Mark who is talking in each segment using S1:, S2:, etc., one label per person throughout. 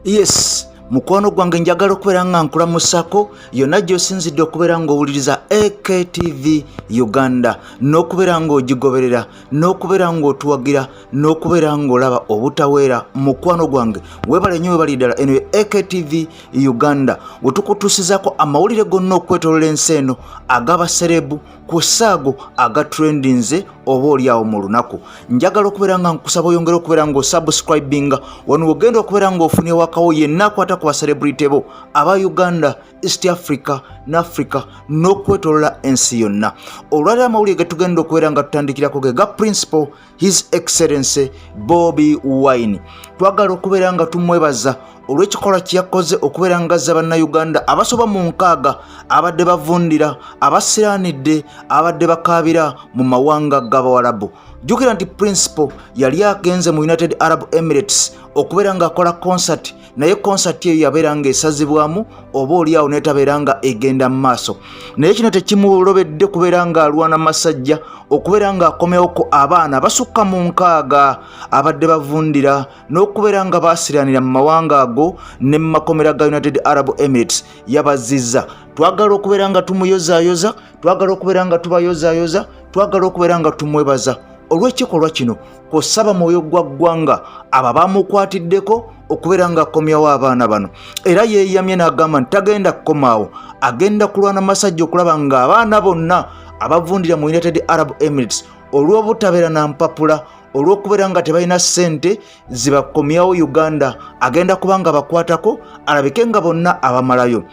S1: Yes, mukwano gwange, njagala okubeera nga nkulamusako yonna gy'osinzidde okubeera ng'owuliriza AKTV Uganda, n'okubeera ng'ogigoberera, n'okubeera ng'otuwagira, n'okubeera ng'olaba obutaweera. Mukwano gwange, weebale nnyo, webali ddala. Eno ye AKTV Uganda, wetukutuusizako amawulire gonna okwetolola ensi eno ag'abaserebu ku saago agatrendinze oba oliawo mu lunaku. Njagala okubeera nga nkusaba oyongere okubeera nga osubscribinga wano, wogenda okubeera nga ofunye wakawo yenna akwata ku bacelebrity bo aba Uganda, East Africa ne Africa n'okwetolola ensi yonna. Olwaliro amawulire getugenda okubeera nga tutandikirako ge ga Principal His Excellency Bobi Wine. Twagala okubeera nga tumwebaza olw'ekikolwa kye yakoze okubeera nga azza Bannayuganda abasoba mu 60 abadde bavundira, abasiraanidde, abadde bakaabira mu mawanga g'Abawalabu. Jjukira nti Principal yali agenze mu United Arab Emirates okubeera ng'akola concert, naye concert eyo yabeera ng'esazibwamu oba oliawo netabeera nga egenda mu maaso. Naye kino tekimulobedde kubeera ng'alwana masajja okubeera ng'akomewoko abaana basukka mu 60 abadde bavundira n'okubeera nga baasiranira mu mawanga ago ne mu makomera ga United Arab Emirates. Yabazizza. Twagala okubeera nga tumuyozaayoza, twagala okubeera nga tubayozaayoza, twagala okubeera nga tumwebaza olw'ekikolwa kino, kw'ossaba mwoyo gwa ggwanga abo abamukwatiddeko okubeera ng'akomyawo abaana bano. Era yeeyamye n'agamba nti tagenda kukomaawo, agenda kulwana masajja okulaba ng'abaana bonna abavundira mu United Arab Emirates olw'obutabeera na mpapula, olw'okubeera nga tebalina ssente zibakomyawo Uganda, agenda kuba nga bakwatako alabike nga bonna abamalayo.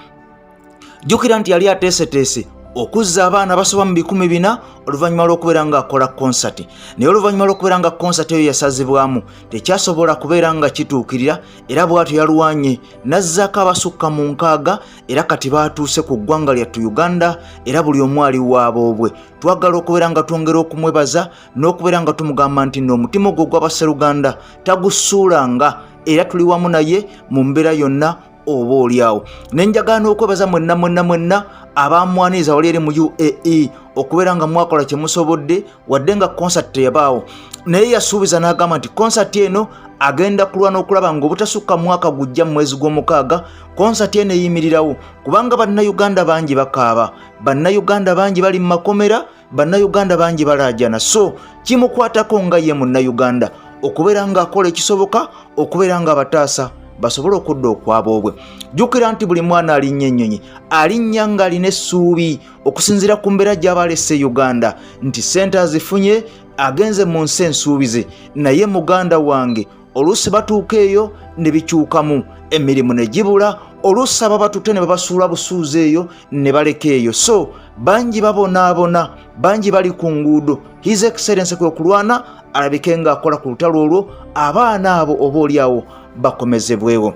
S1: Jjukira nti yali ateeseteese okuzza abaana basoba mu 400 oluvannyuma lw'okubeera ng'akola konsati, naye oluvannyuma lw'okubeera nga konsati eyo yasazibwamu, tekyasobola kubeera nga kituukirira. Era bw'atyo yalwanye n'azzaako abasukka mu 60, era kati baatuuse ku ggwanga lyattu Uganda, era buli omu ali waaboobwe. Twagala okubeera nga twongera okumwebaza n'okubeera nga tumugamba nti nno omutima ogwo ogw'abaseruganda tagusuulanga, era tuli wamu naye mu mbeera yonna oba oliawo. Nenjagala n'okwebaza mwenna mwenna mwenna abamwaniriza wali eri mu UAE okubeera nga mwakola kye musobodde, wadde nga concert teyabaawo. Naye yasuubiza n'agamba nti concert eno agenda kulwana okulaba nga obutasukka mwaka gujja mu mwezi gw'omukaaga concert eno eyimirirawo, kubanga Bannayuganda bangi bakaaba, Bannayuganda bangi bali mu makomera, Bannayuganda bangi balaajana. So kimukwatako nga ye Munnayuganda okubeera ng'akola ekisoboka okubeera nga abataasa basobole okudda okwaboobwe. Jjukira nti buli mwana alinnya ennyonyi alinnya ng'alina essuubi okusinziira ku mbeera gy'aba alese Uganda, nti sente azifunye, agenze mu nsi ensuubize. Naye muganda wange, oluusi batuuka eyo ne bikyukamu, emirimu ne gibula, oluusi aba batutte ne babasuula busuuzi eyo ne baleka eyo. So bangi babonaabona, bangi bali ku nguudo. His Excellence kwe kulwana alabike ng'akola ku lutalo olwo, abaana abo oba oliawo bakomezebwewo.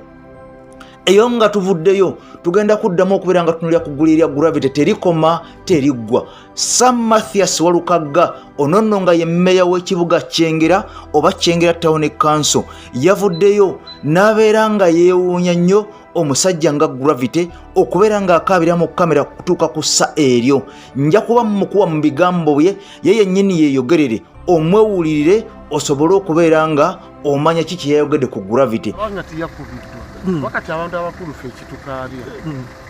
S1: Eyo nga tuvuddeyo, tugenda kuddamu okubeera nga tunulira ku ggulu erya Gravity. Terikoma, teriggwa. Sam Mathias Walukagga ono nno nga ye mmeeya w'ekibuga Kyengera oba Kyengera Town Council yavuddeyo n'abeera nga yeewuunya nnyo omusajja nga Gravity okubeera ng'akaabira mu kamera kutuuka ku ssa eryo. Nja kuba mukuwa mu bigambo bye ye yennyini yeeyogerere, omwewulirire osobole okubeera nga omanya ki kye yayogedde ku Gravity.
S2: Abanga tiyakubiddwa wakati abantu abakulu fe ekitukaabya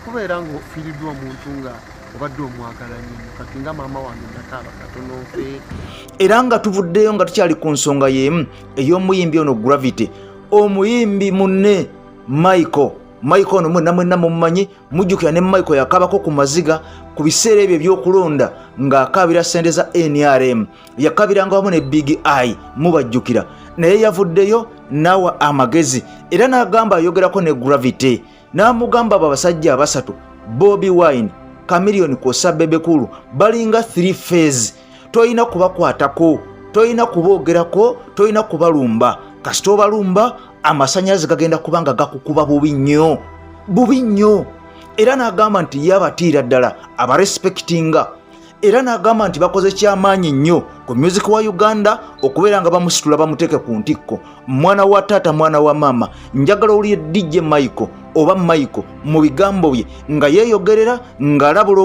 S2: kubeera nga ofiiriddwa omuntu nga obadde omwagala nnyo. Kati nga maama wange nakaaba katono nfe.
S1: Era nga tuvuddeyo, nga tukyali ku nsonga y'emu ey'omuyimbi ono Gravity, omuyimbi munne Michael, Michael ono mwenna mwenna mumumanyi. Mujjukira ne Michael yakabako ku maziga ku biseera ebyo ebyokulonda ng'akaabira ssente za NRM, yakabiranga wamu ne Big Eye, mubajjukira. Naye yavuddeyo n'awa amagezi era n'agamba, ayogerako ne Gravity n'amugamba abo abasajja abasatu, Bobi Wine, Chameleone kwossa Bebe Cool, balinga 3 phase, tolina kubakwatako, tolina kuboogerako, tolina kubalumba. Kasita obalumba, amasanyalaze gagenda kuba nga gakukuba bubi nnyo, bubi nnyo. Era n'agamba nti ye abatiira ddala, abarespectinga, era n'agamba nti bakoze kyamaanyi nnyo ku music wa Uganda okubeera nga bamusitula bamuteeke ku ntikko. Mwana wa taata, mwana wa maama, njagala owulire DJ Michael oba Michael mu bigambo bye nga yeeyogerera ng'alabula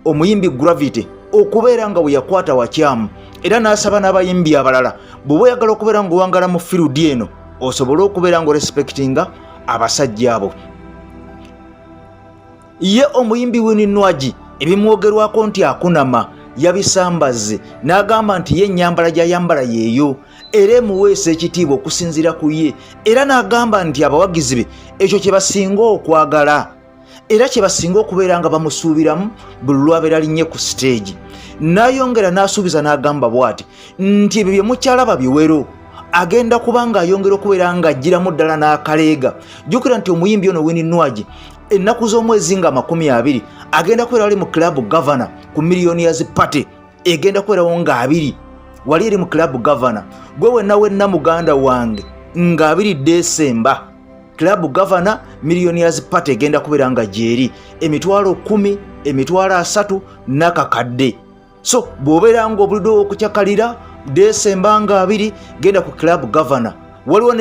S1: omuyimbi Gravity okubeera nga bwe yakwata wakyamu, era n'asaba n'abayimbi abalala, bw'oba oyagala okubeera ng'owangala mu field eno, osobole okubeera nga orespectinga Abasajja abo ye omuyimbi Winnie Nwagi ebimwogerwako nti akunama yabisambaze n'agamba nti ye ennyambala gy'ayambala yeeyo era emuweesa ekitiibwa okusinziira ku ye, era n'agamba nti abawagizi be ekyo kye basinga okwagala era kye basinga okubeera nga bamusuubiramu buli lwabeera alinnye ku siteegi. N'ayongera n'asuubiza n'agamba bw'ati nti ebyo bye mukyalaba biwero, agenda kuba ng'ayongera okubeera ng'aggyiramu ddala n'akaleega. Jjukira nti omuyimbi ono Winnie Nwagi ennaku z'omwezi nga 20 agenda kubeera wali mu Club Governor ku Millionaires Party, egenda kubeerawo nga 20 wali eri mu Club Governor. Gwe wenna wenna muganda wange, nga 20 Desemba, Club Governor Millionaires Party egenda kubeera nga gyeri 10,000, 30,000 n'akakadde. So bw'obeera nga obulidde okukyakalira Desemba nga 20, genda ku Club Governor. Waliwo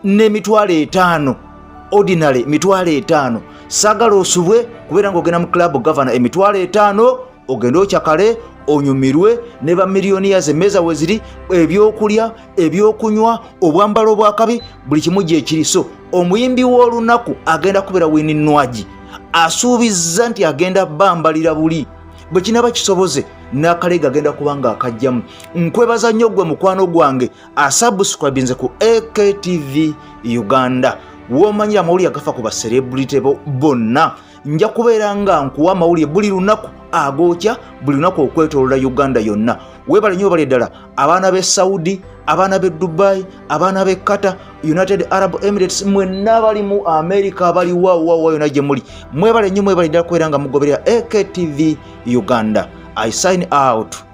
S1: n'emitwalo 50, ordinary 50,000. Saagala osubwe kubeera ng'ogenda mu Club Governor 50,000, ogende okyakale onyumirwe ne ba millionaires. Emmeeza weziri, ebyokulya, ebyokunywa, obwambalo obwakabi, buli kimu gyekiri. So omuyimbi w'olunaku agenda kubeera Winnie Nwagi. Asuubizza nti agenda bambalira buli bwe kinaba kisoboze n'akaleega agenda kuba nga akajjamu. Nkwebaza nnyo gwe mukwano gwange asubscribinze ku AKTV Uganda, womanyira amawulire agafa ku ba celebrity bonna. Nja kubeera nga nkuwa amawulire buli lunaku agookya buli lunaku okwetolola Uganda yonna. Weebale nnyo, webale ddala. Abaana b'e Saudi, abaana b'e Dubai, abaana b'e Qatar, United Arab Emirates, mwenna bali mu America, bali wawawa yonna gye muli, mwebale nnyo, mwebale ddala kubeera nga mugoberera AKTV Uganda. I sign out.